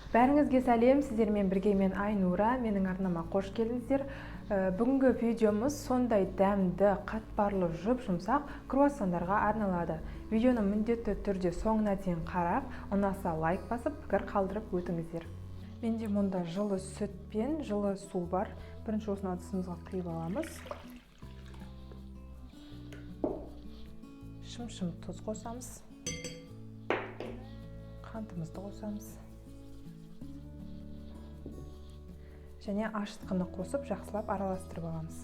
Бәріңізге сәлем, сіздермен бірге мен Айнура, менің арнама қош келдіңіздер. Бүгінгі видеомыз сондай дәмді, қатпарлы, жұп-жұмсақ круассандарға арналады. Видеоны міндетті түрде соңына дейін қарап, ұнаса лайк басып, пікір қалдырып өтіңіздер. Менде мұнда жылы сүт пен жылы су бар. Бірінші осыны ыдысымызға құйып аламыз. Шым-шым тұз қосамыз. Қантымызды қосамыз. Және ашытқыны қосып жақсылап араластырып аламыз.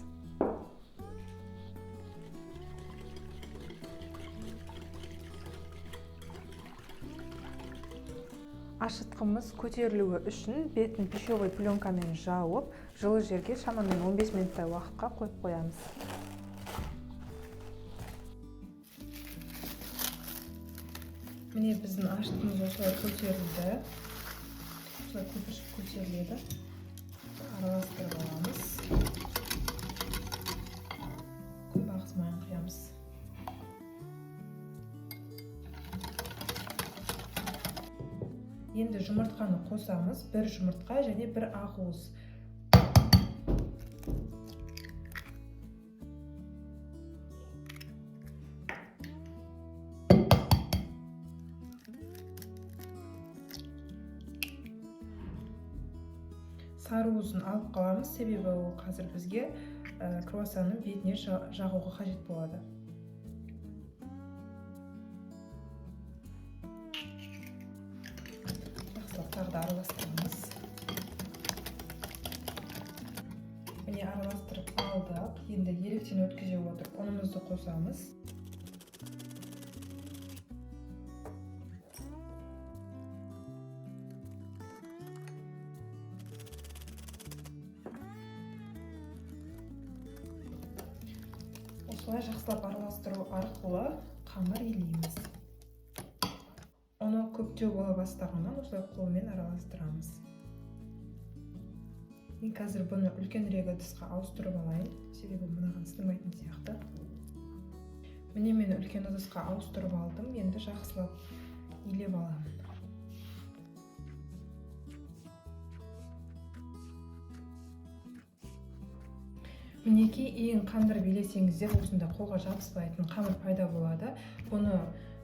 Ашытқымыз көтерілуі үшін бетін пищевой пленкамен жауып, жылы жерге шамамен 15 минуттай уақытқа қойып қоямыз. Міне біздің ашытқымыз осылай көтерілді. Осылай көпіршіп көтеріледі. Араластырып аламыз. Күнбағыс майын құямыз. Енді жұмыртқаны қосамыз. Бір жұмыртқа және бір ақуыз. Сары уызын алып қаламыз, себебі ол қазір бізге круассанның бетіне жағуға қажет болады. Жақсылап тағы да араластырамыз. Міне араластырып алдық. Енді електен өткізе отырып ұнымызды қосамыз. Осылай жақсылап араластыру арқылы қамыр илейміз. Ұны көптеу бола бастағаннан осылай қолмен араластырамыз. Мен қазір бұны үлкенірек ыдысқа ауыстырып алайын, себебі мынаған сыймайтын сияқты. Міне мен үлкен ыдысқа ауыстырып алдым, енді жақсылап илеп аламын. Мінекей, иін қандырып илесеңіздер, осында қолға жабыспайтын қамыр пайда болады. Бұны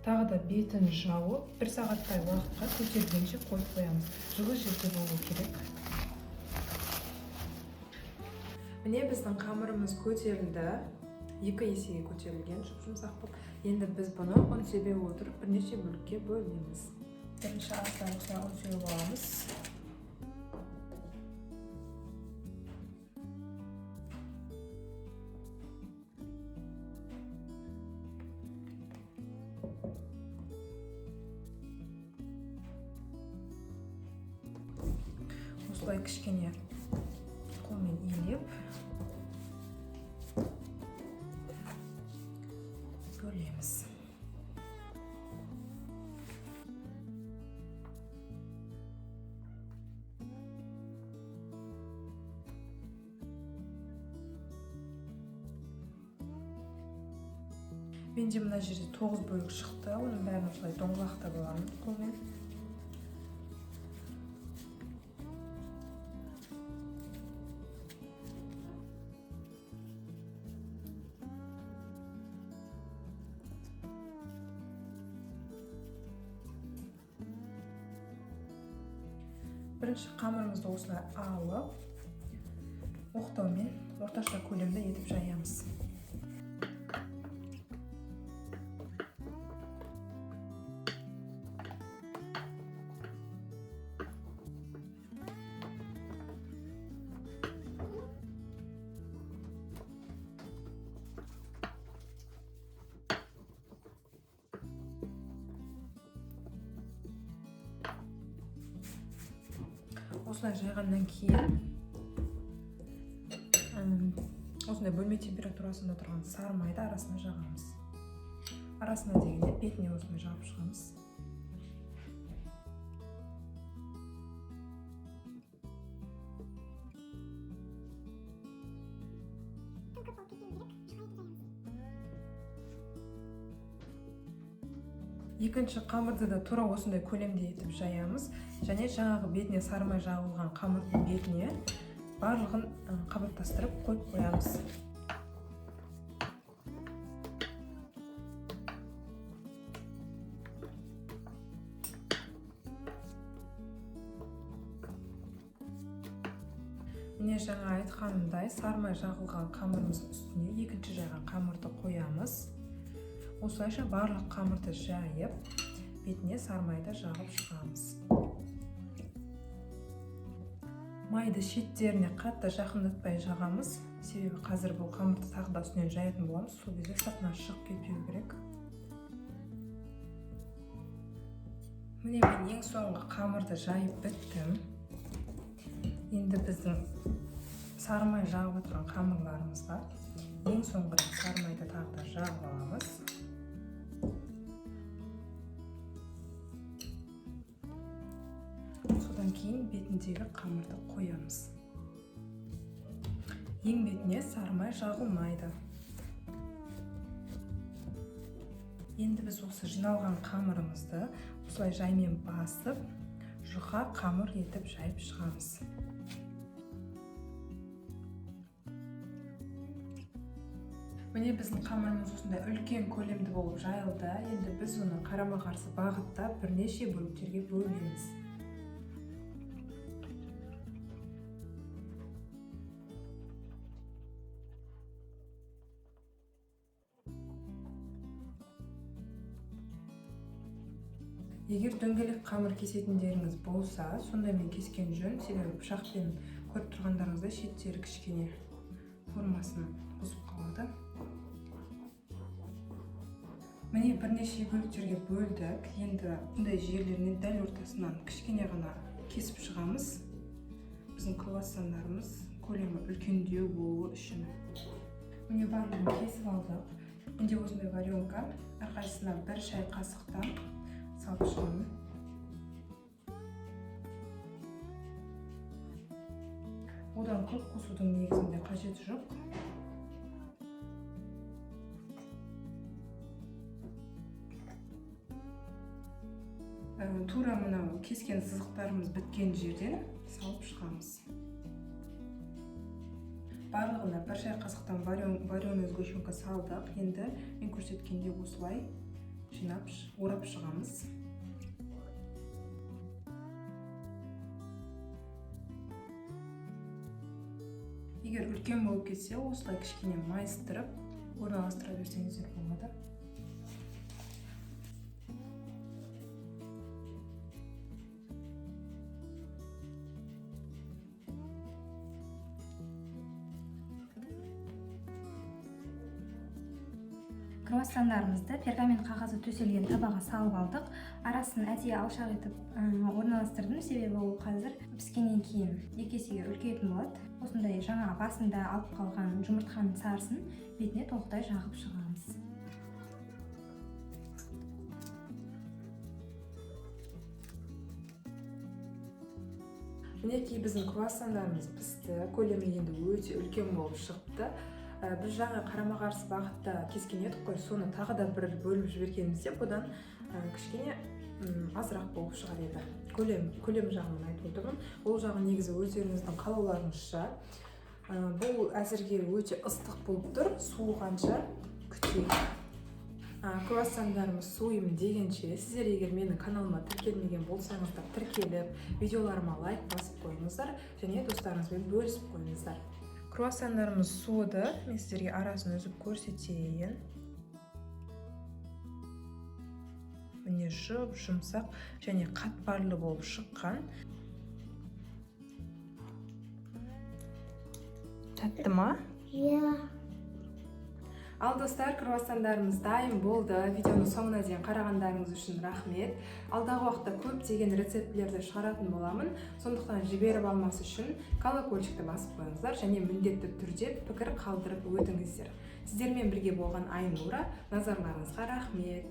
тағы да бетін жауып, бір сағаттай уақытқа көтергенше қойып қоямыз. Жылы жерде болу керек. Міне біздің қамырымыз көтерілді. 2 есеге көтерілген, жұп-жұмсақ болып. Енді біз бұны ұн себе отырып бірнеше бөлікке бөлеміз. Бірінші аздап осылай ұн сеуіп аламыз. Осылай кішкене қолмен илеп бөлеміз. Менде мына жерде 9 бөлік шықты. Оның бәрін осылай доңғалақтап аламын қолмен. Бірінші қамырымызды осылай алып, оқтаумен орташа көлемді етіп жаямыз. Осылай жайғаннан кейін осындай бөлме температурасында тұрған сары майды арасына жағамыз. Арасына дегенде бетіне осылай жағып шығамыз. Екінші қамырды да тура осындай көлемде етіп жаямыз және жаңағы бетіне сары май жағылған қамырдың бетіне барлығын қабаттастырып қойып қоямыз. Міне жаңа айтқанымдай, сары май жағылған қамырымыздың үстіне екінші жайған қамырды қоямыз. Осылайша барлық қамырды жайып, бетіне сары майды жағып шығамыз. Майды шеттеріне қатты жақындатпай жағамыз, себебі қазір бұл қамырды тағы да үстінен жаятын боламыз, сол кезде сыртынан шығып кетпеу керек. Міне мен ең соңғы қамырды жайып біттім. Енді біздің сары май жағып отырған қамырларымызға ең соңғы рет сары майды тағы да жағып аламыз. Содан кейін бетіндегі қамырды қоямыз. Ең бетіне сары май жағылмайды. Енді біз осы жиналған қамырымызды осылай жаймен басып, жұқа қамыр етіп жайып шығамыз. Міне біздің қамырымыз осындай үлкен көлемді болып жайылды. Енді біз оны қарама-қарсы бағытта бірнеше бөліктерге бөлеміз. Егер дөңгелек қамыр кесетіндеріңіз болса, сондаймен кескен жөн, себебі пышақпен көріп тұрғандарыңыздай шеттері кішкене формасын бұзып қалады. Міне бірнеше бөліктерге бөлдік. Енді бұндай жерлерінен дәл ортасынан кішкене ғана кесіп шығамыз. Біздің круассандарымыз көлемі үлкендеу болуы үшін. Міне барлығын кесіп алдық. Менде осындай варенка, әрқайсысына бір шай қасықтан салып шығамын. Одан көп қосудың негізінде қажеті жоқ. Тура мынау кескен сызықтарымыз біткен жерден салып шығамыз. Барлығына бір шай қасықтан вареный сгущенка салдық. Енді мен көрсеткендей осылай жинап орап шығамыз. Егер үлкен болып кетсе, осылай кішкене майыстырып орналастыра берсеңіздер болады. Круассандарымызды пергамент қағазы төселген табаға салып алдық. Арасын әдейі алшақ етіп орналастырдым, себебі ол қазір піскеннен кейін екі есеге үлкейетін болады. Осындай жаңа басында алып қалған жұмыртқаның сарысын бетіне толықтай жағып шығамыз. Мінекей біздің круассандарымыз пісті, көлемі енді өте үлкен болып шықты. Біз жаңа қарама-қарсы бағытта кескен едік қой, соны тағы да бір бөліп жібергенімізде бұдан кішкене азырақ болып шығар еді. Көлем жағынан айтып отырмын. Ол жағы негізі өздеріңіздің қалауларыңызша. Бұл әзірге өте ыстық болып тұр, суығанша күтейік. Круассандарымыз суимын дегенше, сіздер егер менің каналыма тіркелмеген болсаңыздар, тіркеліп, видеоларыма лайк басып қойыңыздар және достарыңызбен бөлісіп қойыңыздар. Круассандарымыз суыды, мен сіздерге арасын үзіп көрсетейін. Міне жұп-жұмсақ және қатпарлы болып шыққан. Тәтті ма? Иә. Ал достар, круассандарымыз дайын болды. Видеоның соңына дейін қарағандарыңыз үшін рахмет. Алдағы уақытта көптеген рецептілерді шығаратын боламын. Сондықтан жіберіп алмас үшін колокольчикті басып қойыңыздар және міндетті түрде пікір қалдырып өтіңіздер. Сіздермен бірге болған Айнура, назарларыңызға рахмет.